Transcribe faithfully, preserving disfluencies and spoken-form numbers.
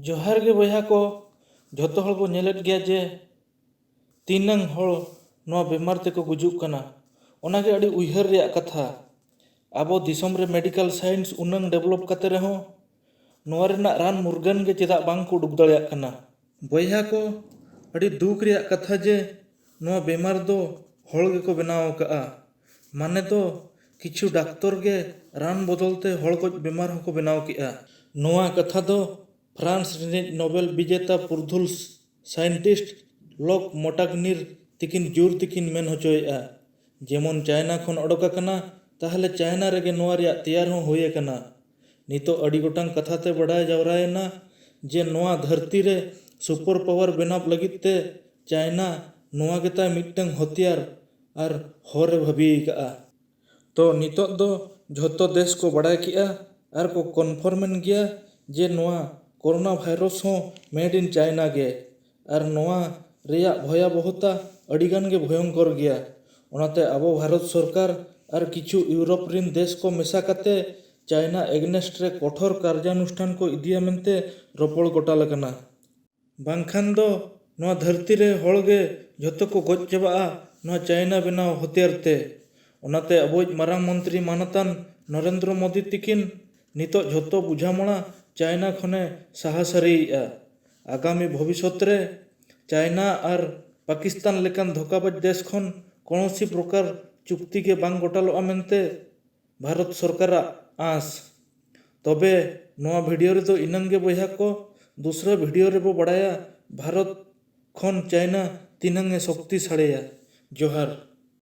ᱡᱚᱦᱟᱨ ᱜᱮ ᱵᱚᱭᱦᱟ ᱠᱚ, ᱡᱷᱚᱛᱚ ᱦᱚᱲ ᱵᱚ ᱧᱮᱞᱮᱫ ᱜᱮᱭᱟ ᱡᱮ ᱛᱤᱱᱟᱹᱝ ᱦᱚᱲ ᱱᱚᱣᱟ ᱵᱮᱢᱟᱨ ᱛᱮᱠᱚ ᱜᱩᱡᱩᱜ ᱠᱟᱱᱟ᱾ ᱚᱱᱟᱜᱮ ᱟᱹᱰᱤ ᱩᱭᱦᱟᱹᱨ ᱨᱮᱭᱟᱜ ᱠᱟᱛᱷᱟ᱾ ᱟᱵᱚ ᱫᱤᱥᱚᱢ ᱨᱮ ᱢᱮᱰᱤᱠᱟᱞ ᱥᱟᱭᱮᱱᱥ ᱩᱱᱟᱹᱝ ᱰᱮᱵᱷᱞᱚᱯ ᱠᱟᱛᱮ ᱨᱮᱦᱚᱸ ᱱᱚᱣᱟ ᱨᱮᱱᱟᱜ ᱨᱟᱱ ᱢᱩᱨᱜᱟᱹᱱ ᱜᱮ ᱪᱮᱫᱟᱜ ᱵᱟᱝ ᱠᱚ ᱩᱰᱩᱠ ᱫᱟᱲᱮᱭᱟᱜ ᱠᱟᱱᱟ? ᱵᱚᱭᱦᱟ ᱠᱚ, ᱟᱹᱰᱤ ᱫᱩᱠ ᱨᱮᱭᱟᱜ ᱠᱟᱛᱷᱟ ᱡᱮ ᱱᱚᱣᱟ ᱵᱮᱢᱟᱨ ᱫᱚ ᱦᱚᱲ ᱜᱮᱠᱚ ᱵᱮᱱᱟᱣ ᱟᱠᱟᱫᱼᱟ᱾ ᱢᱟᱱᱮ ᱫᱚ ᱠᱤᱪᱷᱩ ᱰᱟᱠᱛᱚᱨ ᱜᱮ ᱨᱟᱱ ᱵᱚᱫᱚᱞ ᱛᱮ ᱦᱚᱲ ᱜᱚᱡ ᱵᱮᱢᱟᱨ ᱦᱚᱸᱠᱚ ᱵᱮᱱᱟᱣ ᱠᱮᱫᱼᱟ᱾ ᱱᱚᱣᱟ ᱠᱟᱛᱷᱟ ᱫᱚ ᱯᱷᱨᱟᱱᱥ ᱨᱤᱱᱤᱡ ᱱᱳᱵᱮᱞ ᱵᱤᱡᱮᱛᱟ ᱯᱩᱨᱫᱷᱩᱞ ᱥᱟᱭᱮᱱᱴᱤᱥᱴ ᱞᱚᱠ ᱢᱚᱴᱟᱜᱱᱤᱨ ᱛᱤᱠᱤᱱ ᱡᱳᱨ ᱛᱤᱠᱤᱱ ᱢᱮᱱ ᱦᱚᱪᱚᱭᱮᱫᱼᱟ᱾ ᱡᱮᱢᱚᱱ ᱪᱟᱭᱱᱟ ᱠᱷᱚᱱ ᱚᱰᱚᱠ ᱟᱠᱟᱱᱟ, ᱛᱟᱦᱞᱮ ᱪᱟᱭᱱᱟ ᱨᱮᱜᱮ ᱱᱚᱣᱟ ᱨᱮᱭᱟᱜ ᱛᱮᱭᱟᱨ ᱦᱚᱸ ᱦᱩᱭ ᱟᱠᱟᱱᱟ᱾ ᱱᱤᱛᱚᱜ ᱟᱹᱰᱤ ᱜᱚᱴᱟᱝ ᱠᱟᱛᱷᱟ ᱛᱮ ᱵᱟᱰᱟᱭ ᱡᱟᱣᱨᱟᱭᱮᱱᱟ ᱡᱮ ᱱᱚᱣᱟ ᱫᱷᱟᱹᱨᱛᱤ ᱨᱮ ᱥᱩᱯᱟᱨ ᱯᱟᱣᱟᱨ ᱵᱮᱱᱟᱣ ᱞᱟᱹᱜᱤᱫ ᱛᱮ ᱪᱟᱭᱱᱟ ᱱᱚᱣᱟ ᱜᱮᱛᱟᱭ ᱢᱤᱫᱴᱟᱝ ᱦᱚᱛᱤᱭᱟᱨ ᱟᱨ ᱦᱚᱨ ᱮ ᱵᱷᱟᱹᱵᱤ ᱟᱠᱟᱫᱼᱟ᱾ ᱛᱚ ᱱᱤᱛᱚᱜ ᱫᱚ ᱡᱷᱚᱛᱚ ᱫᱮᱥ ᱠᱚ ᱵᱟᱰᱟᱭ ᱠᱮᱜᱼᱟ ᱟᱨ ᱠᱚ ᱠᱚᱱᱯᱷᱟᱨᱢᱮᱱ ᱜᱮᱭᱟ ᱡᱮ ᱱᱚᱣᱟ ᱠᱳᱨᱳᱱᱟ ᱵᱷᱟᱭᱨᱟᱥ ᱦᱚᱸ made in China ᱜᱮ᱾ ᱟᱨ ᱱᱚᱣᱟ ᱨᱮᱭᱟᱜ ᱵᱷᱚᱭᱟᱵᱚᱦᱚᱛᱟ ᱟᱹᱰᱤᱜᱟᱱ ᱜᱮ ᱵᱷᱚᱭᱚᱝᱠᱚᱨ ᱜᱮᱭᱟ᱾ ᱚᱱᱟᱛᱮ ᱟᱵᱚ ᱵᱷᱟᱨᱚᱛ ᱥᱚᱨᱠᱟᱨ ᱟᱨ ᱠᱤᱪᱷᱩ ᱤᱭᱩᱨᱳᱯ ᱨᱤᱱ ᱫᱮᱥ ᱠᱚ ᱢᱮᱥᱟ ᱠᱟᱛᱮ ᱪᱟᱭᱱᱟ against ᱨᱮ ᱠᱚᱴᱷᱳᱨ ᱠᱟᱨᱡᱟᱱᱩᱥᱴᱷᱟᱱ ᱠᱚ ᱤᱫᱤᱭᱟ ᱢᱮᱱᱛᱮ ᱨᱚᱯᱚᱲ ᱜᱚᱴᱟᱞ ᱟᱠᱟᱱᱟ᱾ ᱵᱟᱝᱠᱷᱟᱱ ᱫᱚ ᱱᱚᱣᱟ ᱫᱷᱟᱹᱨᱛᱤ ᱨᱮ ᱦᱚᱲ ᱜᱮ ᱡᱷᱚᱛᱚ ᱠᱚ ᱜᱚᱡ ᱪᱟᱵᱟᱜᱼᱟ ᱱᱚᱣᱟ ᱪᱟᱭᱱᱟ ᱵᱮᱱᱟᱣ ᱦᱚᱛᱤᱭᱟᱨ ᱛᱮ᱾ ᱚᱱᱟᱛᱮ ᱟᱵᱚᱭᱤᱡ ᱢᱟᱨᱟᱝ ᱢᱚᱱᱛᱨᱤ ᱢᱟᱱᱚᱛᱟᱱ ᱱᱚᱨᱮᱱᱫᱨᱚ ᱢᱳᱫᱤ ᱛᱤᱠᱤᱱ ᱱᱤᱛᱚᱜ ᱡᱷᱚᱛᱚ ᱵᱩᱡᱷᱟᱢᱚᱲᱟ ᱪᱟᱭᱱᱟ ᱠᱷᱚᱱᱮ ᱥᱟᱦᱟ ᱥᱟᱹᱨᱤᱭᱮᱜᱼᱟ᱾ ᱟᱜᱟᱢᱤ ᱵᱷᱚᱵᱤᱥᱚᱛ ᱨᱮ ᱪᱟᱭᱱᱟ ᱟᱨ ᱯᱟᱠᱤᱥᱛᱟᱱ ᱞᱮᱠᱟᱱ ᱫᱷᱳᱠᱟᱵᱟᱡᱽ ᱫᱮᱥ ᱠᱷᱚᱱ ᱠᱚᱱᱚᱥᱤ ᱯᱨᱚᱠᱟᱨ ᱪᱩᱠᱛᱤ ᱜᱮ ᱵᱟᱝ ᱜᱚᱴᱟᱞᱚᱜᱼᱟ ᱢᱮᱱᱛᱮ ᱵᱷᱟᱨᱚᱛ ᱥᱚᱨᱠᱟᱨᱟᱜ ᱟᱸᱥ᱾ ᱛᱚᱵᱮ ᱱᱚᱣᱟ ᱵᱷᱤᱰᱤᱭᱳ ᱨᱮᱫᱚ ᱤᱱᱟᱹᱝ ᱜᱮ ᱵᱚᱭᱦᱟ ᱠᱚ, ᱫᱩᱥᱨᱟᱹ ᱵᱷᱤᱰᱤᱭᱳ ᱨᱮᱵᱚ ᱵᱟᱲᱟᱭᱟ ᱵᱷᱟᱨᱚᱛ ᱠᱷᱚᱱ ᱪᱟᱭᱱᱟ ᱛᱤᱱᱟᱹᱝ ᱮ ᱥᱚᱠᱛᱤ ᱥᱟᱲᱮᱭᱟ᱾ ᱡᱚᱦᱟᱨ᱾